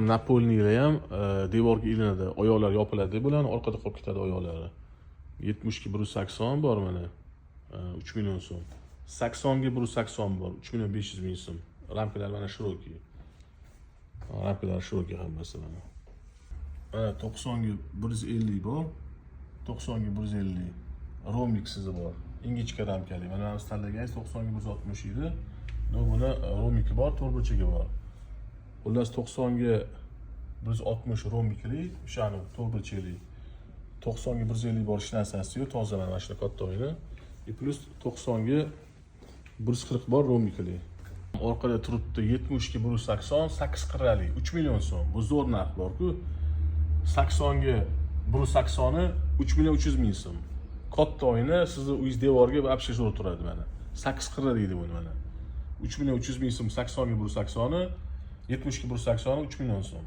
Напольный lar ham devorga ilinadi, oyoqlari yopiladi bularni, orqada qolib ketadi oyoqlari. 70ga 180 bor mana, 3 million so'm. 80ga 180 bor, 3 million 500 ming so'm. Ramkalar mana широкий, ramkalar широкий hammasi mana. Mana 90ga 150 bor, 90ga 150 ромбик sizi bor, ingichka ramkali. Mana siz tanlaganingiz 90ga 160 edi, но buni ромбик i bor, to'rtburchagi bor. Xullas, 90ga 160 ромбик li, o'shani to'rtburchakli. 90ga 150 bor, hech narsasi yo'q, toza mana shunaqa katta oyna. И плюс 90ga 140 bor, ромбик li. Orqada turibdi 70ga 180, sakkiz qirrali, 3 million so'm. Bu zo'r narx borku. 80ga 180i 3 million 300 ming so'm. Katta oyna, sizni uyingiz devorga вообще zo'r turadi mana. Sakkiz qirra deydi buni mana. 3 million 300 ming so'm 80ga 180i, 70ga 180i 3 million so'm.